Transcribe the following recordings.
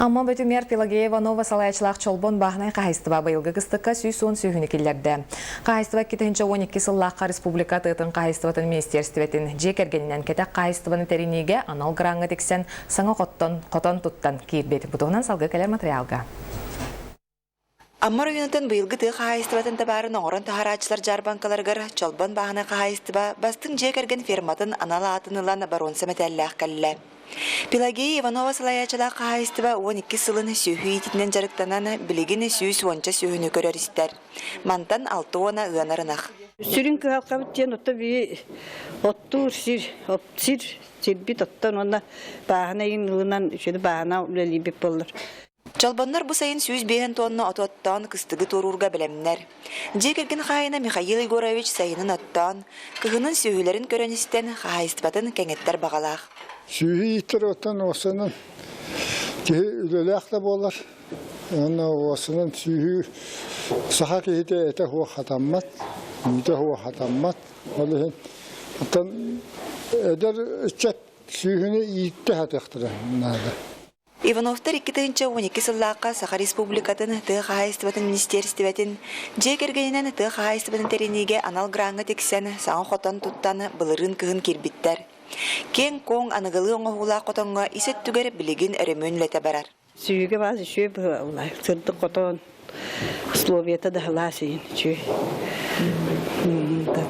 Амма Бөтүҥэр Пелагея Иванова салайааччылаах Чолбон бааһынай хаһайыстыба быйылгы кыстыкка 110 сүөһүнү киллэрдэ. Хаһайыстыба 2012 сыллаахха республика тыатын хаһайыстыбатын министиэристибэтин дьиэ кэргэнинэн кэтэх хаһайыстыбаны тэриниигэ анал граҥҥа тиксэн саҥа хоттон, хотон туттан киирбит. Бу туһунан салгыы кэлэр материалга. Амма оройуонуттан быйылгы тыа хаһаайыстыбатын табаарын оҥорон таһаарааччылар дьаарбаҥкаларыгар Чолбон бааһынай хаһаайыстыба бастыҥ дьиэ кэргэн ферматын анал аатын ылан боруонса мэтээллээх кэллэ. Пелагея Иванова салайааччылаах хаһаайыстыба 12 сылын сүөһү иитиитинэн дьарыктанан, билигин 110-ча сүөһүнү көрөр-истэр. Мантан алта уона ыанар ынах. Сүрүн кыһалҕабыт диэн отто бии оттуур сир, сир сирбит оттон уонна бааһына иин ылынан үчүгэй бааһына үлэлиирбит буоллар. Чолбоннор бу сайын 105 тонна оту оттоон кыстыгы туоруурга бэлэмнэр. Дьиэ кэргэн хаһаайына Михаил Егорович сайынын оттоон, кыһынын сүөһүлэрин көрөн-истэн, хаһаайыстыбатын кэҥэттэр баҕалаах. Сүөһү ииттэр оттон уосанан киһи үлэлээх да буолар. Уонна уосанан сүөһү саха киһитэ этэ суох хатаммат, үүтэ суох хатаммат. Ол иһин оттон эдэр ыччат сүөһүнү ииттэ сатыахтара наада. Ивановтар 2012 сыллаахха Саха Республикатын тыа хаһаайыстыбатын министиэристибэтин дьиэ кэргэнинэн тыа хаһаайыстыбатын тэриниигэ анал граҥҥа тиксэн, саҥа хотон туттан былырыын кыһын киирбиттэр. Киэҥ-куоҥ аныгылыы оҥоһуулаах хотоҥҥо ис өттүгэр билигин өрөмүөн үлэтэ барар. Сүүгэ баас үчүгэй быһыылаах, сырдык хотон, условията да сылаас иһин үчүгэй.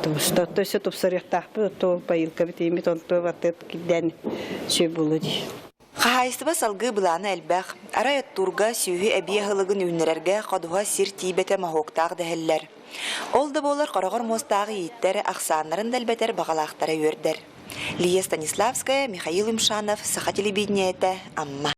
Тубуста өссө тупсарыахтаахпыт, то поилкабыт иимит онто баттыт кирдээн үчүгэй буолуо дии. Хаһаайыстыба салгыы былаана элбэх. Арай оттуурга, сүөһү эбии аһылыгын үүннэрэргэ ходуһа сир тиийбэтэ моһуоктаах дэһэллэр. Ол да буоллар хороҕор муостааҕы ииттэр, ахсааннарын да элбэтэр баҕалаахтара үөрдэр. Лия Станиславская, Михаил Юмшанов, Саха телевидениетэ, Амма.